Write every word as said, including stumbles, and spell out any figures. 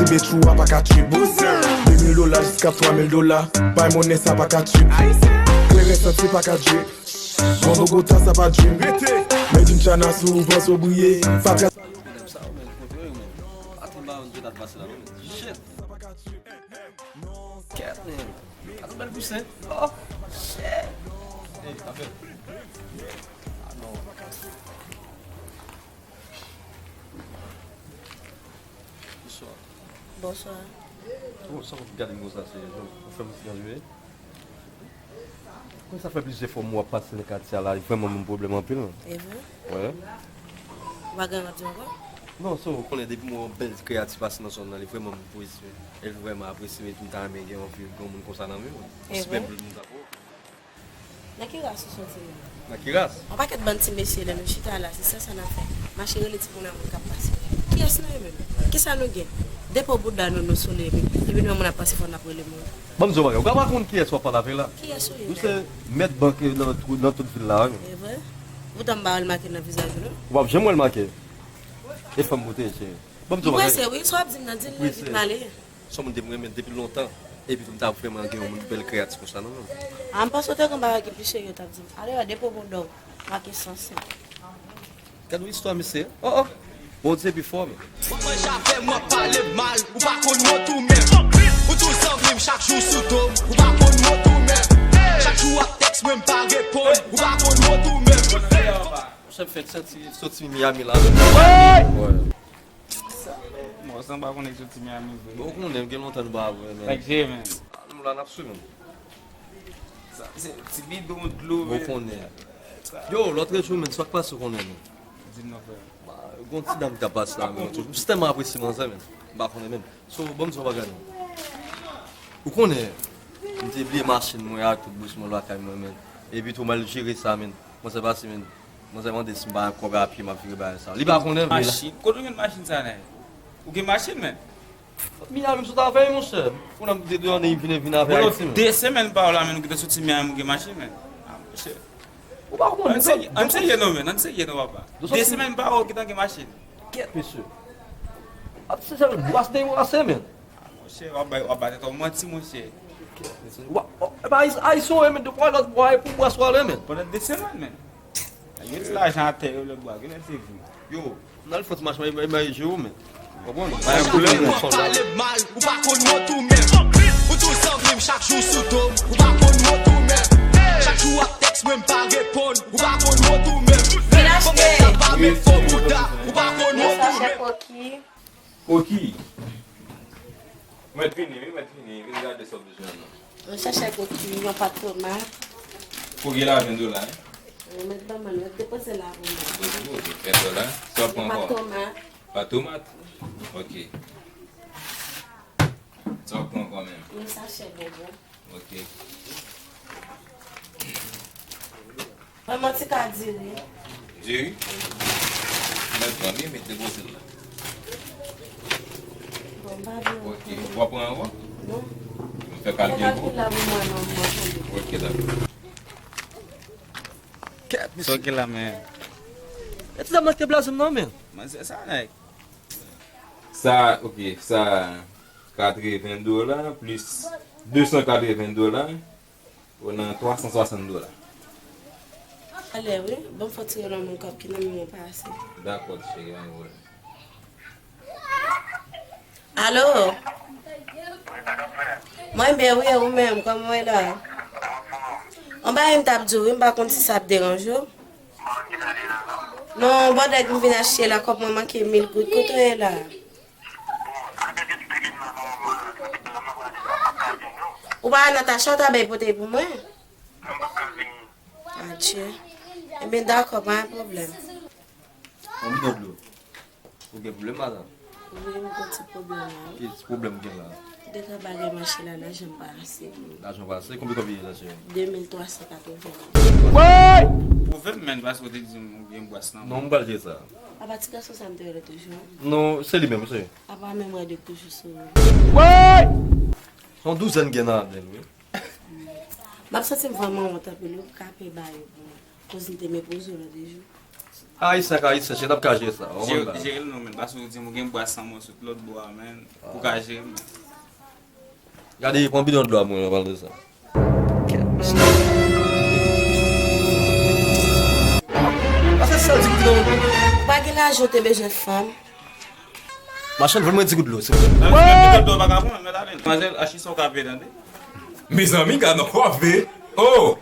Pechou a pa ka trip. De mil dola jiska twa mil dola. Bay monnen sa pa ka trip. Kleren santi pa ka drip. Bon Bogota sa pa dream. Made in China si w panse w briye. Fatra. Kèt, men. Gade yon bèl poussin. Oh, shit. Ey, afè. Ah, non. Bonswa. Bonswa. Oh, sa w ap gade m konsa, se jan w fè m ti jan jwe. Konn sa fè plizyè fwa m wè w ap pase nan katye a la, li vrèman ban m pwoblèm anpil. E vre? Wi. Ou pa gen anyen w ap di m ankò? Non, so, ou konnen depi m wè yon bèl kreyati pase nan zòn nan, li vrèman ban m pwoblèm. E li vrèman apresye m, epi m ta renmen gen anvi granmoun konsa nan men mwen. E vre? Respè m pou moun sa pou. Nan ki ras ou soti menm? Nan ki ras? Yon pakèt bann ti mesye lè nou chita la, se sa sa n ap fè. Mache rele ti moun a moun k ap pase. Kiyès nou ye menm? Kisa nou gen? Depi w bouda nou, nou sou li, epi, epi nou wè moun ap pase fò n ap rele moun. Ban m di w yon bagay, ou ka pa konn kiyès w ap pale avèk la. Kiyès ou ye? Nou se mèt bank nan, nan tout vil la, wi. E vre? Poutan m pa wè l make nan vizaj ou, non? Ou p ap janm wè l make. E fanm ou te ye, cheri. Ban m di w yon bagay. Ou prese, wi, sa w ap di m nan, di l nan vit m ale. Se yon moun ke m renmen depi lontan. Epi tou m ta vrèman gen yon moun bèl kreyati konsa nan men m. A, m panse w te gen bagay ki pi serye w t ap di m. Alè, depi w bouda w make san sen. Gade yon istwa, mesye. Oh, oh. Bondye pi fò, men. W ap manje avè m, w ap pale m mal, ou pa konn mo tou menm. Ou tou zanmi m chak jou sou do m, ou pa konn mo tou menm. Chak jou w ap tèks mwen, m pa reponn, ou pa konn mo tou menm. Monchè, m fèk soti, soti Miami la. Wi! Bon, sa m pa konnen soti Miami vre. Bon, ou konnen, gen lontan nou pa wè, men. Sa k jeye, men? Ah, nou la, n ap swiv, men. Sa, se ti bidon dlo, men. Bon, ou konnen. Yo, lòt jou, men, sa k pase, ou konnen, men. Di m non, frè. Ba, gon ti dam ki t ap pase la, men, lòt jou. M si tèlman apresye manzè, men. M pa konnen, men. So, ban m di w yon bagay, non. Ou konnen, m te bliye machin mwen ak tout bous mwen lakay mwen, men. Epi tou, m al jere sa, men. Manzè pase, men. Manzè mande si m pa gen kòb a pye, m ap vire bagay sa. Li pa konnen. Machin? Kote w jwenn machin sa, nèg? Ou gen machin, men? Miami m sot avè l, monchè. Kounye a m te done vin, vin avè Ayiti, men. De semèn pa w la, men, ou gentan soti Miami, ou gen machin, men. Ah, monchè. Ou pa konprann. Ann serye, ann serye non, men. Ann serye non, papa. De semèn pa w, ou gentan gen machin. Kèt, mesye. Ap se sèl bwase de bwase, men. Ah, monchè, w ap bay, w ap bay tèt w manti, monchè. Kèt, mesye. Wa, o, e pa Ayis-, Ayisyen w ye, men, de fwa lòt bwa e pou bwase w ale, men. Pandan de semèn, men. Yo di lajan atè, yo lè bwa, genlè se vre. Yo, n al fè ti mache, mwen, mwen, mwen, je ou, men. Konprann? Pa gen pwoblèm, non. Pale mal, ou pa konn mo tou menm. Ou tou zanmi m chak jou sou do m, ou pa konn mo tou menm. Chak jou w ap tèks mwen, m pa reponn, ou pa konn mo tou menm. Fòk sa pa men fo bouda, ou pa konn mo tou menm. Koki. Mèt vini, wi, mèt vini. Vin gade sa w bezwen an nan. Mwen chèche koki, yon pat tomat. Koki la ven dola, wi. Mwen mèt ban mwen, mèt depoze la pou mwen. Depoze, ven dola. Sa w pran ankò? Pat tomat. Pat tomat? Ok. Sa w pran ankò menm? Yon sachè bonbon. Ok. Mwen, mwen ti ka diri. Diri? Mwen pran li, mete depoze l la. Bon, m pa vle. Ok. W ap pran ankò? Non. Mwen fè kalkil pou ou? Fè kalkil la pou mwen, non, mwen konn. Ok, dakò. Kèt, mesye. Sa w gen la, men? E ti dam nan ki te blaze m nan, men. Manzè sa, nèg. Sa, ok, sa katreven dola plis de san katreven dola. Ou nan twa san swasant dola. Alè, wi. Ban m fè ti rele yon moun kòb ki nan men mwen pase. Dakò, cheri, pa gen pwoblèm. Alo? Mwen byen, wi, e ou menm, kòman w ye la? Yon bagay m t ap di w, wi, m pa konn si sa ap deranje w. Non, bòdèk m vin achte la, kòb mwen manke mil goud, kote w ye la? Ou pa wè Natacha ou ta bay pote pou mwen? Adje. Ebyen, dakò, pa gen pwoblèm. Yon bidon dlo. Ou gen pwoblèm, madanm? Wi, m gen ti pwoblèm la. Ki ti pwoblèm ou gen la? De ka bagay mache la, lajan pa ase pou m. Lajan pa ase? Konbyen, konbyen lajan? De mil twa san katreven. Pwouve m, men, paske w te di m ou gen bwès nan men w. Non, m pral jere sa. Apa ti gason sa m te wè lòt jou an? Non, se li menm, se. Apa menm rad yo k toujou sou ou? Yon douzèn gen nan ladan l, wi. M ap santi m vrèman wont anpil, wi, pou ka peye ba yo pou mwen. Koz m te meprize w lòt jou. Ayisyen ak Ayisyen, chèf, n ap ka jere sa. Ou konprann la? Jere l non, men. Paske ou di m ou gen bwa san mò sou lòt bò a, men. Pou ka jere l, men. Gade, pran bidon dlo a pou mwen, an palan de sa. Pase sèl ti bidon. Ou pa gen lajan, ou te bezwen fanm. Machann, voye mwen ti gout dlo, silvouplè. Nan ti gout dlo, pa ka pran, mèt ale. Manzèl, achi sa w ka vle tande. Mezanmi, gad nan kòve. Oh!